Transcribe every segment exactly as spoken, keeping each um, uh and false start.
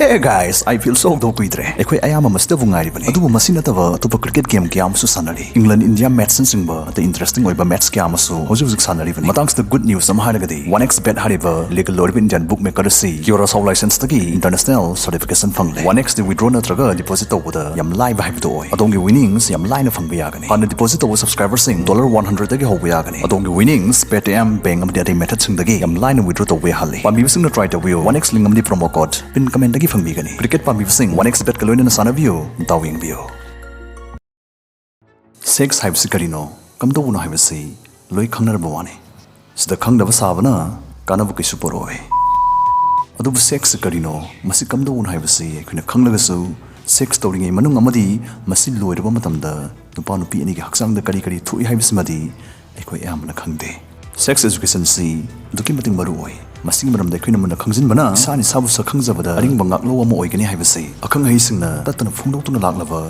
Hey guys, I feel so ꯗꯣ ꯀꯨꯏꯗ꯭ꯔꯦ꯫ ꯑꯩꯈꯣꯏ ꯑꯌꯥꯝꯕ ꯃꯁꯤꯗꯕꯨ ꯉꯥꯏꯔꯤꯕꯅꯤ꯫ ꯑꯗꯨꯕꯨ ꯃꯁꯤ ꯅꯠꯇꯕ ꯑꯇꯣꯞꯄ cricket game ꯀꯌꯥ ꯑꯃꯁꯨ ꯁꯥꯟꯅꯔꯤ꯫ England, India matchꯅꯆꯤꯡꯕ ꯑꯇꯩ interesting ꯑꯣꯏꯕ match ꯀꯌꯥ ꯑꯃꯁꯨ ꯍꯧꯖꯤꯛ ꯍꯧꯖꯤꯛ ꯁꯥꯟꯅꯔꯤꯕꯅꯤ꯫ ꯃꯇꯥꯡꯁꯤꯗ good news ꯑꯃ ꯍꯥꯏꯔꯒꯗꯤ, OneXBet ꯍꯥꯏꯔꯤꯕ legal ꯑꯣꯏꯔꯤꯕ Indian bookmaker ꯑꯁꯤ Curaçao licenseꯇꯒꯤ international certification ꯐꯪꯂꯦ꯫ OneXꯇ withdraw ꯅꯠꯇ꯭ꯔꯒ deposit ꯇꯧꯕꯗ ꯌꯥꯝ ꯂꯥꯏꯕ ꯍꯥꯏꯕꯗꯨ ꯑꯣꯏ꯫ ꯑꯗꯣꯝꯒꯤ winnings ꯌꯥꯝ ꯂꯥꯏꯅ ꯐꯪꯕ ꯌꯥꯒꯅꯤ꯫ ꯍꯥꯟꯅ deposit ꯇꯧꯕ subscriberꯁꯤꯡ dollar one hundredꯗꯒꯤ ꯍꯧꯕ ꯌꯥꯒꯅꯤ꯫ ꯑꯗꯣꯝꯒꯤ winnings Paytm, bank ꯑꯃꯗꯤ ꯑꯇꯩ methodꯁꯤꯡꯗꯒꯤ ꯌꯥꯝ ꯂꯥꯏꯅ withdraw ꯇꯧꯕ ꯌꯥꯍꯜꯂꯤ꯫ ꯄꯥꯝꯕꯤꯕꯁꯤꯡꯅ try ꯇꯧꯕꯤꯌꯨ꯫ OneX link ꯑꯃꯗꯤ promo code pin commentꯗꯒꯤ ꯐꯪꯕꯤꯒꯅꯤ꯫ Cricket ꯄꯥꯝꯕꯤꯕꯁꯤꯡ OneXBetꯀ ꯂꯣꯏꯅꯅ ꯁꯥꯟꯅꯕꯤꯌꯨ, ꯗꯥꯎ ꯌꯦꯡꯕꯤꯌꯨ꯫ Sex ꯍꯥꯏꯕꯁꯤ ꯀꯔꯤꯅꯣ, ꯀꯝꯗꯧꯕꯅꯣ ꯍꯥꯏꯕꯁꯤ ꯂꯣꯏ ꯈꯪꯅꯔꯕ ꯋꯥꯅꯤ꯫ ꯁꯤꯗ ꯈꯪꯗꯕ ꯁꯥꯕꯅ ꯀꯥꯟꯅꯕ ꯀꯩꯁꯨ ꯄꯨꯔꯛꯑꯣꯏ꯫ ꯑꯗꯨꯕꯨ sexꯁꯤ ꯀꯔꯤꯅꯣ, ꯃꯁꯤ ꯀꯝꯗꯧꯕꯅꯣ ꯍꯥꯏꯕꯁꯤ ꯑꯩꯈꯣꯏꯅ ꯈꯪꯂꯒꯁꯨ, sex ꯇꯧꯔꯤꯉꯩ ꯃꯅꯨꯡ ꯑꯃꯗꯤ ꯃꯁꯤ ꯂꯣꯏꯔꯕ ꯃꯇꯝꯗ ꯅꯨꯄꯥ ꯅꯨꯄꯤ ꯑꯅꯤꯒꯤ ꯍꯛꯆꯥꯡꯗ ꯀꯔꯤ ꯀꯔꯤ ꯊꯣꯛꯏ ꯍꯥꯏꯕꯁꯤꯃꯗꯤ ꯑꯩꯈꯣꯏ ꯑꯌꯥꯝꯕꯅ ꯈꯪꯗꯦ꯫ Sex educationꯁꯤ ꯑꯗꯨꯛꯀꯤ ꯃꯇꯤꯛ ꯃꯔꯨ ꯑꯣꯏ꯫ ꯃꯁꯤꯒꯤ ꯃꯔꯝꯗ ꯑꯩꯈꯣꯏꯅ ꯃꯨꯟꯅ ꯈꯪꯖꯤꯟꯕꯅ ꯏꯁꯥꯅ ꯏꯁꯥꯕꯨ ꯁꯛ ꯈꯪꯖꯕꯗ ꯑꯔꯤꯡꯕ ꯉꯥꯛꯂꯧ ꯑꯃ ꯑꯣꯏꯒꯅꯤ ꯍꯥꯏꯕꯁꯤ ꯑꯈꯪ ꯑꯍꯩꯁꯤꯡꯅ ꯇꯠꯇꯅ ꯐꯣꯡꯗꯣꯛꯇꯨꯅ ꯂꯥꯛꯂꯕ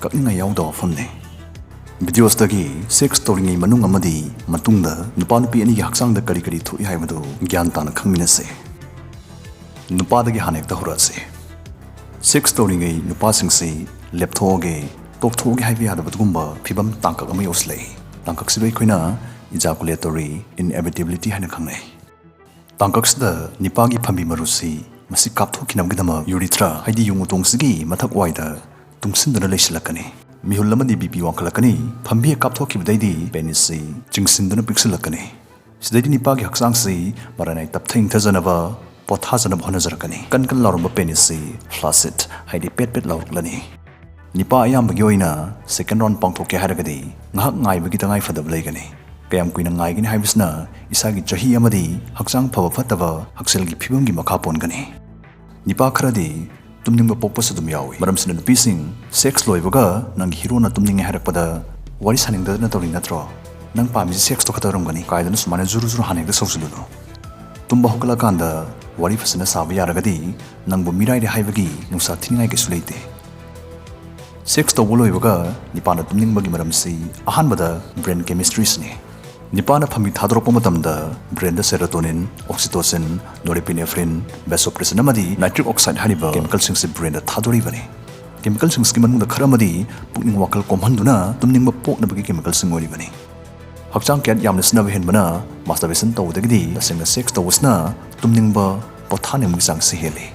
ꯀꯛꯅꯤꯡꯉꯥꯏ ꯌꯥꯎꯗꯕ ꯋꯥꯐꯝꯅꯤ꯫ Videosꯇꯒꯤ sex ꯇꯧꯔꯤꯉꯩ ꯃꯅꯨꯡ ꯑꯃꯗꯤ ꯃꯇꯨꯡꯗ ꯅꯨꯄꯥ ꯅꯨꯄꯤ ꯑꯅꯤꯒꯤ ꯍꯛꯆꯥꯡꯗ ꯀꯔꯤ ꯀꯔꯤ ꯊꯣꯛꯏ ꯍꯥꯏꯕꯗꯨ ꯒ꯭ꯌꯥꯟ ꯇꯥꯅ ꯈꯪꯃꯤꯟꯅꯁꯤ꯫ ꯅꯨꯄꯥꯗꯒꯤ ꯍꯥꯟꯅ ꯍꯦꯛꯇ ꯍꯧꯔꯛꯑꯁꯤ꯫ Sex ꯇꯧꯔꯤꯉꯩ ꯅꯨꯄꯥꯁꯤꯡꯁꯤ ꯂꯦꯞꯊꯣꯛꯑꯒꯦ, ꯇꯣꯛꯊꯣꯛꯑꯒꯦ ꯍꯥꯏꯕ ꯌꯥꯗꯕ ꯑꯗꯨꯒꯨꯝꯕ ꯐꯤꯕꯝ ꯇꯥꯡꯀꯛ ꯑꯃ ꯌꯧꯁꯤꯜꯂꯛꯏ꯫ ꯇꯥꯡꯀꯛꯁꯤꯕꯨ ꯑꯩꯈꯣꯏꯅ ejaculatory inevitability ꯍꯥꯏꯅ ꯈꯪꯅꯩ꯫ ꯇꯥꯡꯀꯛꯁꯤꯗ ꯅꯤꯄꯥꯒꯤ ꯐꯝꯕꯤ ꯃꯔꯨꯁꯤ ꯃꯁꯤ ꯀꯥꯞꯊꯣꯛꯈꯤꯅꯕꯒꯤꯗꯃꯛ urethra, ꯍꯥꯏꯗꯤ ꯌꯨꯡ ꯎꯇꯣꯡꯁꯤꯒꯤ ꯃꯊꯛ ꯋꯥꯏꯗ ꯇꯨꯡꯁꯤꯟꯗꯨꯅ ꯂꯩꯁꯤꯜꯂꯛꯀꯅꯤ꯫ ꯃꯤꯍꯨꯜ ꯑꯃꯗꯤ BP ꯋꯥꯡꯈꯠꯂꯛꯀꯅꯤ꯫ ꯐꯝꯕꯤ ꯍꯦꯛ ꯀꯥꯞꯊꯣꯛꯈꯤꯕꯗꯩꯗꯤ penisꯁꯤ ꯆꯤꯡꯁꯤꯟꯗꯨꯅ ꯄꯤꯛꯁꯤꯜꯂꯛꯀꯅꯤ꯫ ꯁꯤꯗꯩꯗꯤ ꯅꯤꯄꯥꯒꯤ ꯍꯛꯆꯥꯡꯁꯤ ꯃꯔꯥꯏꯅꯥꯏ ꯇꯞꯊ ꯏꯪꯊꯖꯅꯕ, ꯄꯣꯊꯥꯖꯅꯕ ꯍꯣꯠꯅꯖꯔꯛꯀꯅꯤ꯫ ꯀꯟ ꯀꯟ ꯂꯥꯎꯔꯝꯕ penisꯁꯤ flaccid, ꯍꯥꯏꯗꯤ ꯄꯦꯠ ꯄꯦꯠ ꯂꯥꯎꯔꯛꯂꯅꯤ꯫ ꯅꯤꯄꯥ ꯑꯌꯥꯝꯕꯒꯤ ꯑꯣꯏꯅ second round ꯄꯥꯡꯊꯣꯛꯀꯦ ꯍꯥꯏꯔꯒꯗꯤ ꯉꯥꯏꯍꯥꯛ ꯉꯥꯏꯕꯒꯤ ꯇꯉꯥꯏ ꯐꯗꯕ ꯂꯩꯒꯅꯤ꯫ ꯀꯌꯥꯝ ꯀꯨꯏꯅ ꯉꯥꯏꯒꯅꯤ ꯍꯥꯏꯕꯁꯤꯅ ꯏꯁꯥꯒꯤ ꯆꯍꯤ ꯑꯃꯗꯤ ꯍꯛꯆꯥꯡ ꯐꯕ ꯐꯠꯇꯕ ꯍꯛꯁꯦꯜꯒꯤ ꯐꯤꯕꯝꯒꯤ ꯃꯈꯥ ꯄꯣꯟꯒꯅꯤ꯫ ꯅꯤꯄꯥ ꯈꯔꯗꯤ ꯇꯨꯝꯅꯤꯡꯕ ꯄꯣꯛꯄꯁꯨ ꯑꯗꯨꯝ ꯌꯥꯎꯏ꯫ ꯃꯔꯝꯁꯤꯅ ꯅꯨꯄꯤꯁꯤꯡ sex ꯂꯣꯏꯕꯒ ꯅꯪꯒꯤ heroꯅ ꯇꯨꯝꯅꯤꯡꯉꯦ ꯍꯥꯏꯔꯛꯄꯗ ꯋꯥꯔꯤ ꯁꯥꯅꯤꯡꯗꯗꯅ ꯇꯧꯔꯤ ꯅꯠꯇ꯭ꯔꯣ? ꯅꯪ ꯄꯥꯝꯃꯤꯁꯤ sexꯇꯣ ꯈꯛꯇ ꯑꯣꯏꯔꯝꯒꯅꯤ ꯀꯥꯏꯗꯅ ꯁꯨꯃꯥꯏꯅ ꯖꯨꯔꯨ ꯖꯨꯔꯨ ꯍꯥꯟꯅ ꯍꯦꯛꯇ ꯁꯧꯖꯤꯜꯂꯨꯅꯨ꯫ ꯇꯨꯝꯕ ꯍꯧꯒꯠꯂꯀꯥꯟꯗ ꯋꯥꯔꯤ ꯐꯖꯅ ꯁꯥꯕ ꯌꯥꯔꯒꯗꯤ ꯅꯪꯕꯨ ꯃꯤꯔꯥꯏꯔꯦ ꯍꯥꯏꯕꯒꯤ ꯅꯨꯡꯁꯥ ꯊꯤꯅꯤꯡꯉꯥꯏ ꯀꯩꯁꯨ ꯂꯩꯇꯦ꯫ Sex ꯇꯧꯕ ꯂꯣꯏꯕꯒ ꯅꯤꯄꯥꯅ ꯇꯨꯝꯅꯤꯡꯕꯒꯤ ꯃꯔꯝꯁꯤ ꯑꯍꯥꯟꯕꯗ brain chemistryꯁꯤꯅꯤ꯫ ꯅꯤꯄꯥꯅ ꯐꯝꯕꯤ ꯊꯥꯗꯣꯔꯛꯄ ꯃꯇꯝꯗ brainꯗ serotonin, oxytocin, norepinephrine, vasopressin ꯑꯃꯗꯤ nitric oxide ꯍꯥꯏꯔꯤꯕ chemicalꯁꯤꯡꯁꯤ brainꯗ ꯊꯥꯗꯣꯔꯛꯏꯕꯅꯤ꯫ Chemicalꯁꯤꯡꯁꯤꯒꯤ ꯃꯅꯨꯡꯗ ꯈꯔ ꯑꯃꯗꯤ ꯄꯨꯛꯅꯤꯡ ꯋꯥꯈꯜ ꯀꯣꯝꯍꯟꯗꯨꯅ ꯇꯨꯝꯅꯤꯡꯕ ꯄꯣꯛꯅꯕꯒꯤ chemicalꯁꯤꯡ ꯑꯣꯏꯔꯤꯕꯅꯤ꯫ ꯍꯛꯆꯥꯡ ꯀꯌꯥꯠ ꯌꯥꯝꯅ ꯁꯤꯖꯤꯟꯅꯕ ꯍꯦꯟꯕꯅ masturbation ꯇꯧꯕꯗꯒꯤꯗꯤ ꯇꯁꯦꯡꯅ sex ꯇꯧꯕꯁꯤꯅ ꯇꯨꯝꯅꯤꯡꯕ, ꯄꯣꯊꯥꯅꯤꯡꯕꯒꯤ ꯆꯥꯡꯁꯤ ꯍꯦꯜꯂꯤ꯫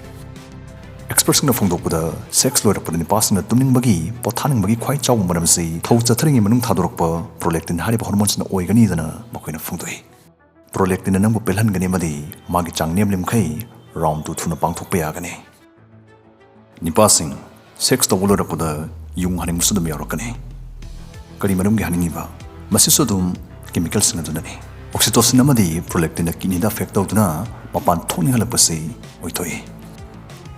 Expertꯁꯤꯡꯅ ꯐꯣꯡꯗꯣꯛꯄꯗ, sex ꯂꯣꯏꯔꯛꯄꯗ ꯅꯤꯄꯥꯁꯤꯡꯅ ꯇꯨꯝꯅꯤꯡꯕꯒꯤ, ꯄꯣꯊꯥꯅꯤꯡꯕꯒꯤ ꯈ꯭ꯋꯥꯏ ꯆꯥꯎꯕ ꯃꯔꯝꯁꯤ ꯊꯧ ꯆꯠꯊꯔꯤꯉꯩ ꯃꯅꯨꯡ ꯊꯥꯗꯣꯔꯛꯄ prolactin ꯍꯥꯏꯔꯤꯕ hormoneꯁꯤꯅ ꯑꯣꯏꯒꯅꯤꯗꯅ ꯃꯈꯣꯏꯅ ꯐꯣꯡꯗꯣꯛꯏ꯫ Prolactinꯅ ꯅꯪꯕꯨ ꯄꯦꯜꯍꯟꯒꯅꯤ ꯑꯃꯗꯤ ꯃꯥꯒꯤ ꯆꯥꯡ ꯅꯦꯝꯂꯤꯃꯈꯩ round two ꯊꯨꯅ ꯄꯥꯡꯊꯣꯛꯄ ꯌꯥꯒꯅꯤ꯫ ꯅꯤꯄꯥꯁꯤꯡ, sex ꯇꯧꯕ ꯂꯣꯏꯔꯛꯄꯗ ꯌꯨꯡ ꯍꯥꯅꯤꯡꯕꯁꯨ ꯑꯗꯨꯝ ꯌꯥꯎꯔꯛꯀꯅꯤ꯫ ꯀꯔꯤ ꯃꯔꯝꯒꯤ ꯍꯥꯅꯤꯡꯉꯤꯕ? ꯃꯁꯤꯁꯨ ꯑꯗꯨꯝ chemicalꯁꯤꯡ ꯑꯗꯨꯅꯅꯤ꯫ Oxytocinꯅ ꯑꯃꯗꯤ prolactinꯅ kidneyꯗ affect ꯇꯧꯗꯨꯅ ꯃꯄꯥꯟ ꯊꯣꯛꯅꯤꯡꯍꯜꯂꯛꯄꯁꯤ ꯑꯣꯏꯊꯣꯛꯏ꯫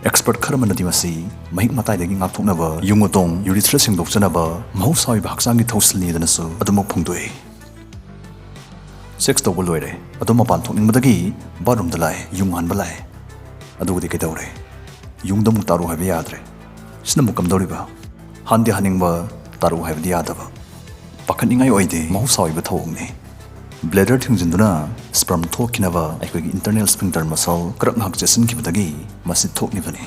Expert ꯈꯔ ꯑꯃꯅꯗꯤ ꯃꯁꯤ ꯃꯍꯤꯛ ꯃꯇꯥꯏꯗꯒꯤ ꯉꯥꯛꯊꯣꯛꯅꯕ ꯌꯨꯡ ꯑꯇꯣꯡ urethra ꯁꯦꯡꯗꯣꯛꯆꯅꯕ ꯃꯍꯧꯁꯥ ꯑꯣꯏꯕ ꯍꯛꯆꯥꯡꯒꯤ ꯊꯧꯁꯤꯜꯅꯤꯗꯅꯁꯨ ꯑꯗꯨꯃꯛ ꯐꯣꯡꯗꯣꯛꯏ꯫ Sex ꯇꯧꯕ ꯂꯣꯏꯔꯦ, ꯑꯗꯣ ꯃꯄꯥꯟ ꯊꯣꯛꯅꯤꯡꯕꯗꯒꯤ bathroomꯗ ꯂꯥꯛꯑꯦ, ꯌꯨꯡ ꯍꯥꯟꯕ ꯂꯥꯛꯑꯦ꯫ ꯑꯗꯨꯒꯗꯤ ꯀꯩꯗꯧꯔꯦ? ꯌꯨꯡꯗ ꯑꯃꯨꯛ ꯇꯥꯔꯨ ꯍꯥꯏꯕ ꯌꯥꯗ꯭ꯔꯦ꯫ ꯁꯤꯅ ꯑꯃꯨꯛ ꯀꯝꯗꯧꯔꯤꯕ? ꯍꯥꯟꯗꯤ ꯍꯥꯅꯤꯡꯕ, ꯇꯥꯔꯨ ꯍꯥꯏꯕꯗꯤ ꯌꯥꯗꯕ꯫ ꯄꯥꯈꯠꯅꯤꯡꯉꯥꯏ ꯑꯣꯏꯗꯦ, ꯃꯍꯧꯁꯥ ꯑꯣꯏꯕ ꯊꯧꯑꯣꯡꯅꯤ꯫ Bladder ꯊꯤꯡꯖꯤꯟꯗꯨꯅ sperm ꯊꯣꯛꯈꯤꯅꯕ ꯑꯩꯈꯣꯏꯒꯤ internal sphincter muscle ꯀꯔꯛ ꯉꯥꯏꯍꯥꯛ ꯆꯦꯠꯁꯤꯟꯈꯤꯕꯗꯒꯤ ꯃꯁꯤ ꯊꯣꯛꯂꯤꯕꯅꯤ꯫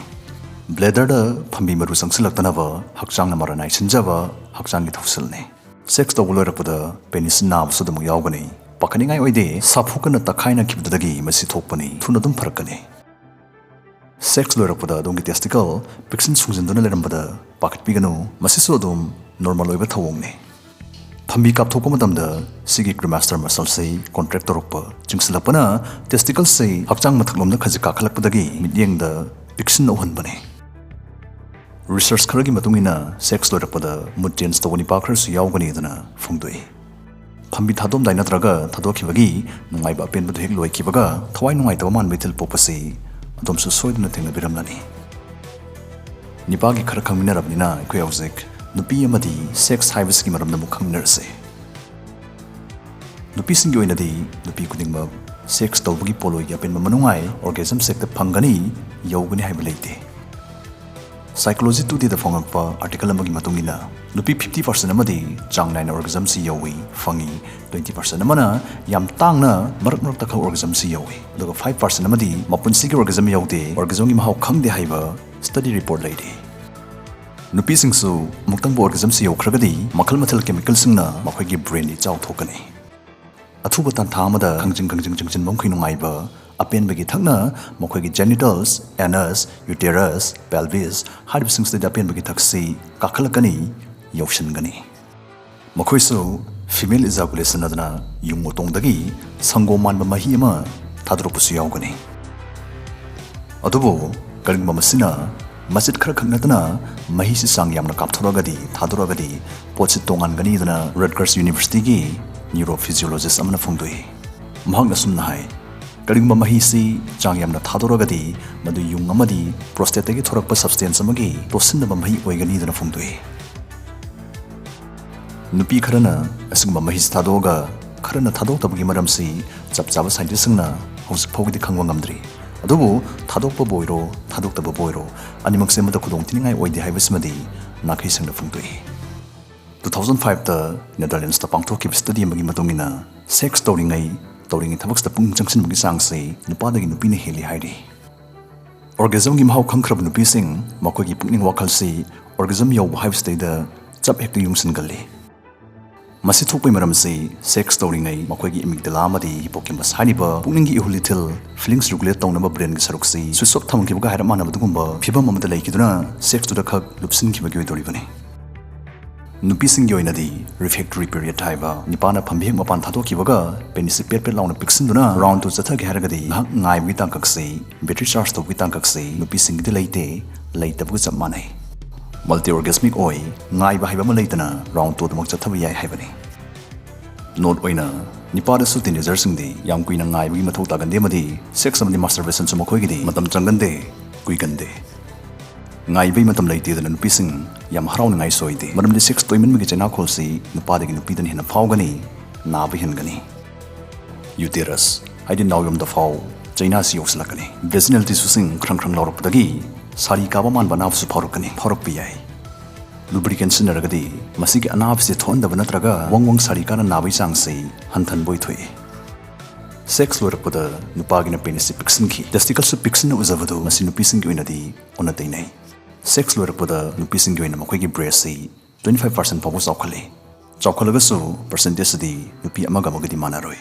Bladderꯗ ꯐꯝꯕꯤ ꯃꯔꯨ ꯆꯪꯁꯤꯜꯂꯛꯇꯅꯕ ꯍꯛꯆꯥꯡꯅ ꯃꯔꯥꯅꯥꯏ ꯁꯤꯟꯖꯕ ꯍꯛꯆꯥꯡꯒꯤ ꯊꯧꯁꯤꯜꯅꯤ꯫ Sex ꯇꯧꯕ ꯂꯣꯏꯔꯛꯄꯗ penis ꯅꯥꯕꯁꯨ ꯑꯗꯨꯃꯛ ꯌꯥꯎꯒꯅꯤ꯫ ꯄꯥꯈꯠꯅꯤꯡꯉꯥꯏ ꯑꯣꯏꯗꯦ, ꯁꯥꯐꯨ ꯀꯟꯅ ꯇꯛꯈꯥꯏꯅꯈꯤꯕꯗꯨꯗꯒꯤ ꯃꯁꯤ ꯊꯣꯛꯄꯅꯤ꯫ ꯊꯨꯅ ꯑꯗꯨꯝ ꯐꯔꯛꯀꯅꯤ꯫ Sex ꯂꯣꯏꯔꯛꯄꯗ ꯑꯗꯣꯝꯒꯤ testicle ꯄꯤꯛꯁꯤꯟ ꯁꯨꯡꯖꯤꯟꯗꯨꯅ ꯂꯩꯔꯝꯕꯗ ꯄꯥꯈꯠꯄꯤꯒꯅꯨ, ꯃꯁꯤꯁꯨ ꯑꯗꯨꯝ normal ꯑꯣꯏꯕ ꯊꯧꯑꯣꯡꯅꯤ꯫ ꯐꯝꯕꯤ ꯀꯥꯞꯊꯣꯛꯄ ꯃꯇꯝꯗ ꯁꯤꯒꯤ cremaster muscleꯁꯤ contract ꯇꯧꯔꯛꯄ, ꯆꯤꯡꯁꯤꯜꯂꯛꯄꯅ testicleꯁꯤ ꯍꯛꯆꯥꯡ ꯃꯊꯛꯂꯣꯝꯗ ꯈꯖꯤꯛ ꯀꯥꯈꯠꯂꯛꯄꯗꯒꯤ ꯃꯤꯠꯌꯦꯡꯗ ꯄꯤꯛꯁꯤꯟꯅ ꯎꯍꯟꯕꯅꯤ꯫ Research ꯈꯔꯒꯤ ꯃꯇꯨꯡ ꯏꯟꯅ sex ꯂꯣꯏꯔꯛꯄꯗ mood change ꯇꯧꯕ ꯅꯤꯄꯥ ꯈꯔꯁꯨ ꯌꯥꯎꯒꯅꯤꯗꯅ ꯐꯣꯡꯗꯣꯛꯏ꯫ ꯐꯝꯕꯤ ꯊꯥꯗꯣꯛꯑꯝꯗꯥꯏ ꯅꯠꯇ꯭ꯔꯒ ꯊꯥꯗꯣꯛꯈꯤꯕꯒꯤ ꯅꯨꯡꯉꯥꯏꯕ ꯑꯄꯦꯟꯕꯗꯨ ꯍꯦꯛ ꯂꯣꯏꯈꯤꯕꯒ ꯊꯋꯥꯏ ꯅꯨꯡꯉꯥꯏꯇꯕ ꯃꯥꯟꯕ ꯏꯊꯤꯜ ꯄꯣꯛꯄꯁꯤ ꯑꯗꯣꯝꯁꯨ ꯁꯣꯏꯗꯅ ꯊꯦꯡꯅꯕꯤꯔꯝꯂꯅꯤ꯫ ꯅꯤꯄꯥꯒꯤ ꯈꯔ ꯈꯪꯃꯤꯟꯅꯔꯕꯅꯤꯅ ꯑꯩꯈꯣꯏ ꯍꯧꯖꯤꯛ ꯅꯨꯄꯤ ꯑꯃꯗꯤ sex ꯍꯥꯏꯕꯁꯤꯒꯤ ꯃꯔꯝꯗ ꯑꯃꯨꯛ ꯈꯪꯃꯤꯟꯅꯔꯁꯤ꯫ ꯅꯨꯄꯤꯁꯤꯡꯒꯤ ꯑꯣꯏꯅꯗꯤ ꯅꯨꯄꯤ ꯈꯨꯗꯤꯡꯃꯛ sex ꯇꯧꯕꯒꯤ ꯄꯣꯠꯂꯣꯏꯒꯤ ꯑꯄꯦꯟꯕ ꯃꯅꯨꯡꯉꯥꯏ orgasm ꯁꯦꯛꯇ ꯐꯪꯒꯅꯤ, ꯌꯧꯒꯅꯤ ꯍꯥꯏꯕ ꯂꯩꯇꯦ꯫ Psychology Today ꯗ ꯐꯣꯡꯉꯛꯄ ꯑꯥꯔꯇꯤꯀꯜ ꯑꯃꯒꯤ ꯃꯇꯨꯡ ꯏꯟꯅ, ꯅꯨꯄꯤ ꯐꯤꯐꯇꯤ ꯄꯥꯔꯁꯦꯟ ꯑꯃꯗꯤ ꯆꯥꯡ ꯅꯥꯏꯅ ꯑꯣꯔꯒꯖꯝꯁꯤ ꯌꯧꯏ, ꯐꯪꯏ, ꯇ꯭ꯋꯦꯟꯇꯤ ꯄꯥꯔꯁꯦꯟ ꯑꯃꯅ ꯌꯥꯝ ꯇꯥꯡꯅ ꯃꯔꯛ ꯃꯔꯛꯇ ꯈꯛ ꯑꯣꯔꯒꯖꯝꯁꯤ ꯌꯧꯏ, ꯑꯗꯨꯒ ꯐꯥꯏꯚ ꯄꯥꯔꯁꯦꯟ ꯑꯃꯗꯤ ꯃꯄꯨꯟꯁꯤꯒꯤ ꯑꯣꯔꯒꯖꯝ ꯌꯧꯗꯦ, ꯑꯣꯔꯒꯖꯝꯒꯤ ꯃꯍꯥꯎ ꯈꯪꯗꯦ ꯍꯥꯏꯕ ꯁ꯭ꯇꯗꯤ ꯔꯤꯄꯣꯔꯠ ꯂꯩꯔꯤ꯫ ꯅꯨꯄꯤꯁꯤꯡꯁꯨ ꯑꯃꯨꯛꯇꯪꯕꯨ ꯑꯣꯔꯒꯖꯝꯁꯤ ꯌꯧꯈ꯭ꯔꯒꯗꯤ ꯃꯈꯜ ꯃꯊꯦꯜ ꯀꯦꯃꯤꯀꯦꯜꯁꯤꯡꯅ ꯃꯈꯣꯏꯒꯤ ꯕ꯭ꯔꯦꯟꯗꯤ ꯆꯥꯎꯊꯣꯛꯀꯅꯤ꯫ ꯑꯊꯨꯕ ꯇꯥꯟꯊꯥ ꯑꯃꯗ ꯈꯪꯖꯤꯡ ꯈꯪꯖꯤꯡ ꯆꯤꯡꯁꯤꯟꯕ ꯃꯈꯩ ꯅꯨꯡꯉꯥꯏꯕ, ꯑꯄꯦꯟꯕꯒꯤ ꯊꯛꯅ ꯃꯈꯣꯏꯒꯤ genitals, anus, uterus, pelvis ꯍꯥꯏꯔꯤꯕꯁꯤꯡꯁꯤꯗ ꯑꯄꯦꯟꯕꯒꯤ ꯊꯛꯁꯤ ꯀꯥꯈꯠꯂꯛꯀꯅꯤ, ꯌꯧꯁꯤꯟꯒꯅꯤ꯫ ꯃꯈꯣꯏꯁꯨ female ejaculation ꯑꯗꯨꯅ ꯌꯨꯡ ꯎꯇꯣꯡꯗꯒꯤ ꯁꯪꯒꯣꯝ ꯃꯥꯟꯕ ꯃꯍꯤ ꯑꯃ ꯊꯥꯗꯣꯔꯛꯄꯁꯨ ꯌꯥꯎꯒꯅꯤ꯫ ꯑꯗꯨꯕꯨ ꯀꯔꯤꯒꯨꯝꯕ ꯃꯁꯤꯅ ꯃꯆꯤꯠ ꯈꯔꯈꯛ ꯅꯠꯇꯅ ꯃꯍꯤꯁꯤ ꯆꯥꯡ ꯌꯥꯝꯅ ꯀꯥꯞꯊꯣꯔꯛꯑꯒꯗꯤ, ꯊꯥꯗꯣꯔꯛꯑꯒꯗꯤ, ꯄꯣꯠꯁꯤ ꯇꯣꯉꯥꯟꯒꯅꯤꯗꯅ Rutgers University ꯒꯤ neurophysiologist ꯑꯃꯅ ꯐꯣꯡꯗꯣꯛꯏ꯫ ꯃꯍꯥꯛꯅ ꯑꯁꯨꯝꯅ ꯍꯥꯏ, "ꯀꯔꯤꯒꯨꯝꯕ ꯃꯍꯤꯁꯤ ꯆꯥꯡ ꯌꯥꯝꯅ ꯊꯥꯗꯣꯔꯛꯑꯒꯗꯤ, ꯃꯗꯨ ꯌꯨꯡ ꯑꯃꯗꯤ prostate ꯇꯒꯤ ꯊꯣꯔꯛꯄ substance ꯑꯃꯒꯤ ꯇꯣꯠꯁꯤꯟꯅꯕ ꯃꯍꯤ ꯑꯣꯏꯒꯅꯤꯗꯅ ꯐꯣꯡꯗꯣꯛꯏ꯫" ꯅꯨꯄꯤ ꯈꯔꯅ ꯑꯁꯤꯒꯨꯝꯕ ꯃꯍꯤꯁꯤ ꯊꯥꯗꯣꯛꯑꯒ ꯈꯔꯅ ꯊꯥꯗꯣꯛꯇꯕꯒꯤ ꯃꯔꯝꯁꯤ ꯆꯞ ꯆꯥꯕ scientist ꯁꯤꯡꯅ ꯍꯧꯖꯤꯛ ꯐꯥꯎꯒꯤꯗꯤ ꯈꯪꯕ ꯉꯝꯗ꯭ꯔꯤ꯫ ꯑꯗꯨꯕꯨ ꯊꯥꯗꯣꯛꯄꯕꯨ ꯑꯣꯏꯔꯣ, ꯊꯥꯗꯣꯛꯇꯕꯕꯨ ꯑꯣꯏꯔꯣ, ꯑꯅꯤꯃꯛꯁꯦ ꯑꯃꯠꯇ ꯈꯨꯗꯣꯡ ꯊꯤꯅꯤꯡꯉꯥꯏ ꯑꯣꯏꯗꯦ ꯍꯥꯏꯕꯁꯤꯃꯗꯤ ꯅꯥꯈꯩ ꯁꯦꯡꯅ ꯐꯣꯡꯗꯣꯛꯏ꯫ Two thousand five ꯇ Netherlands ꯇ ꯄꯥꯡꯊꯣꯛꯈꯤꯕ study ꯑꯃꯒꯤ ꯃꯇꯨꯡ ꯏꯟꯅ, sex ꯇꯧꯔꯤꯉꯩ, ꯇꯧꯔꯤꯉꯩ ꯊꯕꯛꯁꯤꯗ ꯄꯨꯛꯅꯤꯡ ꯆꯪꯁꯤꯟꯕꯒꯤ ꯆꯥꯡꯁꯤ ꯅꯨꯄꯥꯗꯒꯤ ꯅꯨꯄꯤꯅ ꯍꯦꯜꯂꯤ ꯍꯥꯏꯔꯤ꯫ Orgasm ꯒꯤ ꯃꯍꯥꯎ ꯈꯪꯈ꯭ꯔꯕ ꯅꯨꯄꯤꯁꯤꯡ ꯃꯈꯣꯏꯒꯤ ꯄꯨꯛꯅꯤꯡ ꯋꯥꯈꯜꯁꯤ orgasm ꯌꯧꯕ ꯍꯥꯏꯕꯁꯤꯗꯩꯗ ꯆꯞ ꯍꯦꯛꯇ ꯌꯨꯡꯁꯤꯟꯒꯜꯂꯤ꯫ ꯃꯁꯤ ꯊꯣꯛꯄꯒꯤ ꯃꯔꯝꯁꯤ sex ꯇꯧꯔꯤꯉꯩ ꯃꯈꯣꯏꯒꯤ amygdala ꯑꯃꯗꯤ hippocampus ꯍꯥꯏꯔꯤꯕ ꯄꯨꯛꯅꯤꯡꯒꯤ ꯏꯍꯨꯜ ꯏꯊꯤꯜ, feelings regulate ꯇꯧꯅꯕ brain ꯒꯤ ꯁꯔꯨꯛꯁꯤ switch off ꯊꯝꯈꯤꯕꯒ ꯍꯥꯏꯔꯞ ꯃꯥꯟꯅꯕ ꯑꯗꯨꯒꯨꯝꯕ ꯐꯤꯕꯝ ꯑꯃꯗ ꯂꯩꯈꯤꯗꯨꯅ sex ꯇꯨꯗ ꯈꯛ ꯂꯨꯞꯁꯤꯟꯈꯤꯕꯒꯤ ꯑꯣꯏꯗꯧꯔꯤꯕꯅꯤ꯫ ꯅꯨꯄꯤꯁꯤꯡꯒꯤ ꯑꯣꯏꯅꯗꯤ refractory period ꯍꯥꯏꯕ, ꯅꯤꯄꯥꯅ ꯐꯝꯕꯤ ꯍꯦꯛ ꯃꯄꯥꯟ ꯊꯥꯗꯣꯛꯈꯤꯕꯒ penis ꯁꯤ ꯄꯦꯠ ꯄꯦꯠ ꯂꯥꯎꯅ ꯄꯤꯛꯁꯤꯟꯗꯨꯅ round two ꯆꯠꯊꯒꯦ ꯍꯥꯏꯔꯒꯗꯤ ꯉꯥꯏꯍꯥꯛ ꯉꯥꯏꯕꯒꯤ ꯇꯥꯡꯀꯛꯁꯤ, battery charge ꯇꯧꯕꯒꯤ ꯇꯥꯡꯀꯛꯁꯤ ꯅꯨꯄꯤꯁꯤꯡꯒꯤꯗꯤ ꯂꯩꯇꯦ, ꯂꯩꯇꯕꯒ ꯆꯞ ꯃꯥꯟꯅꯩ꯫ Multi orgasmic ꯑꯣꯏ, ꯉꯥꯏꯕ ꯍꯥꯏꯕ ꯑꯃ ꯂꯩꯇꯅ round two ꯑꯗꯨꯃꯛ ꯆꯠꯊꯕ ꯌꯥꯏ ꯍꯥꯏꯕꯅꯤ꯫ Note ꯑꯣꯏꯅ, ꯅꯤꯄꯥꯗꯁꯨ teenager ꯁꯤꯡꯗꯤ ꯌꯥꯝ ꯀꯨꯏꯅ ꯉꯥꯏꯕꯒꯤ ꯃꯊꯧ ꯇꯥꯒꯟꯗꯦ ꯑꯃꯗꯤ sex ꯑꯃꯗꯤ masturbation ꯁꯨ ꯃꯈꯣꯏꯒꯤꯗꯤ ꯃꯇꯝ ꯆꯪꯒꯟꯗꯦ, ꯀꯨꯏꯒꯟꯗꯦ꯫ ꯉꯥꯏꯕꯩ ꯃꯇꯝ ꯂꯩꯇꯦꯗꯅ ꯅꯨꯄꯤꯁꯤꯡ ꯌꯥꯝ ꯍꯔꯥꯎꯅꯤꯡꯉꯥꯏ ꯁꯣꯏꯗꯦ, ꯃꯔꯝꯗꯤ sex ꯇꯣꯏꯃꯟꯕꯒꯤ ꯆꯩꯅꯥꯈꯣꯜꯁꯤ ꯅꯨꯄꯥꯗꯒꯤ ꯅꯨꯄꯤꯗꯅ ꯍꯦꯟꯅ ꯐꯥꯎꯒꯅꯤ, ꯅꯥꯕ ꯍꯦꯟꯒꯅꯤ꯫ Uterus ꯍꯥꯏꯗꯤ ꯅꯥꯎꯌꯣꯝꯗ ꯐꯥꯎ ꯆꯩꯅꯥꯁꯤ ꯌꯧꯁꯤꯜꯂꯛꯀꯅꯤ꯫ Vaginal tissue ꯁꯤꯡ ꯈ꯭ꯔꯪ ꯈ꯭ꯔꯪ ꯂꯥꯎꯔꯛꯄꯗꯒꯤ ꯁꯥꯔꯤ ꯀꯥꯕ ꯃꯥꯟꯕ ꯑꯅꯥꯕꯁꯨ ꯐꯥꯎꯔꯛꯀꯅꯤ, ꯐꯥꯎꯔꯛꯄ ꯌꯥꯏ꯫ ꯂꯨꯕ꯭ꯔꯤꯀꯦꯟ ꯁꯤꯖꯤꯟꯅꯔꯒꯗꯤ ꯃꯁꯤꯒꯤ ꯑꯅꯥꯕꯁꯤ ꯊꯣꯛꯍꯟꯗꯕ ꯅꯠꯇ꯭ꯔꯒ ꯋꯪ ꯋꯪ ꯁꯥꯔꯤ ꯀꯥꯅ ꯅꯥꯕꯒꯤ ꯆꯥꯡꯁꯤ ꯍꯟꯊꯍꯟꯕ ꯑꯣꯏꯊꯣꯛꯏ꯫ ꯁꯦꯛꯁ ꯂꯣꯏꯔꯛꯄꯗ ꯅꯨꯄꯥꯒꯤꯅ ꯄꯦꯅꯤꯁꯁꯤ ꯄꯤꯛꯁꯤꯟꯈꯤ, ꯇꯦꯁꯇꯤꯀꯜꯁꯨ ꯄꯤꯛꯁꯤꯟꯅ ꯎꯖꯕꯗꯨ ꯃꯁꯤ ꯅꯨꯄꯤꯁꯤꯡꯒꯤ ꯑꯣꯏꯅꯗꯤ ꯑꯣꯟꯅ ꯇꯩꯅꯩ꯫ ꯁꯦꯛꯁ ꯂꯣꯏꯔꯛꯄꯗ ꯅꯨꯄꯤꯁꯤꯡꯒꯤ ꯑꯣꯏꯅ ꯃꯈꯣꯏꯒꯤ ꯕ꯭ꯔꯦꯁꯁꯤ twenty five percent ꯐꯥꯎꯕ ꯆꯥꯎꯈꯠꯂꯤ꯫ ꯆꯥꯎꯈꯠꯂꯒꯁꯨ ꯄꯔꯁꯦꯟꯇꯦꯖꯇꯗꯤ ꯅꯨꯄꯤ ꯑꯃꯒ ꯑꯃꯒꯗꯤ ꯃꯥꯟꯅꯔꯣꯏ꯫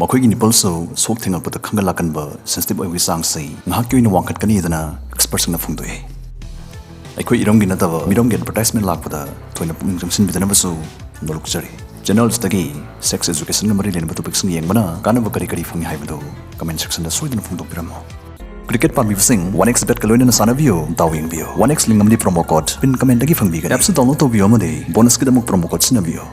ꯃꯈꯣꯏꯒꯤ ꯅꯤꯄꯜꯁꯨ ꯁꯣꯛ ꯊꯦꯡꯉꯛꯄꯗ ꯈꯪꯒꯜ ꯂꯥꯛꯀꯟꯕ ꯁꯦꯟꯁꯤꯇꯤꯚ ꯑꯣꯏꯕꯒꯤ ꯆꯥꯡꯁꯤ ꯉꯥꯏꯍꯥꯛꯀꯤ ꯑꯣꯏꯅ ꯋꯥꯡꯈꯠꯀꯅꯤꯗꯅ ꯑꯦꯛꯁꯄꯔꯠꯁꯤꯡꯅ ꯐꯣꯡꯗꯣꯛꯏ꯫ ꯑꯩꯈꯣꯏ ꯏꯔꯝꯒꯤ ꯅꯠꯇꯕ ꯃꯤꯔꯝꯒꯤ ꯑꯦꯗꯚꯔꯇꯥꯏꯖꯃꯦꯟ ꯂꯥꯛꯄꯗ ꯊꯣꯏꯅ ꯄꯨꯛꯅꯤꯡ ꯆꯪꯁꯤꯟꯕꯤꯗꯅꯕꯁꯨ ꯅꯣꯜꯂꯨꯛꯆꯔꯤ꯫ ꯆꯦꯅꯦꯜꯁꯤꯗꯒꯤ ꯁꯦꯛꯁ ꯑꯦꯖꯨꯀꯦꯁꯟꯒ ꯃꯔꯤ ꯂꯩꯅꯕ ꯇꯣꯄꯤꯛꯁꯤꯡ ꯌꯦꯡꯕꯅ ꯀꯥꯟꯅꯕ ꯀꯔꯤ ꯀꯔꯤ ꯐꯪꯏ ꯍꯥꯏꯕꯗꯨ ꯀꯃꯦꯟ ꯁꯦꯛꯁꯟꯗ ꯁꯣꯏꯗꯅ ꯐꯣꯡꯗꯣꯛꯄꯤꯔꯝꯃꯨ꯫ ꯀ꯭ꯔꯤꯀꯦꯠ ꯄꯥꯝꯕꯤꯕꯁꯤꯡ ꯋꯥꯟ ꯑꯦꯛꯁ ꯕꯦꯠꯀ ꯂꯣꯏꯅꯅ ꯁꯥꯟꯅꯕꯤꯌꯨ, ꯗꯥꯎ ꯌꯦꯡꯕꯤꯌꯨ꯫ ꯋꯥꯟ ꯑꯦꯛꯁ ꯂꯤꯡ ꯑꯃꯗꯤ ꯄ꯭ꯔꯣꯃꯣ ꯀꯣꯗ ꯄꯤꯟ ꯀꯃꯦꯟꯗꯒꯤ ꯐꯪꯕꯤꯒꯅꯤ꯫ ꯑꯦꯞꯁꯨ ꯗꯥꯎꯟꯂꯣꯗ ꯇꯧꯕꯤꯌꯨ ꯑꯃꯗꯤ ꯕꯣꯅꯁꯀꯤꯗꯃꯛ ꯄ꯭ꯔꯣꯃꯣ ꯀꯣꯗ ꯁꯤꯖꯤꯟꯅꯕꯤꯌꯨ꯫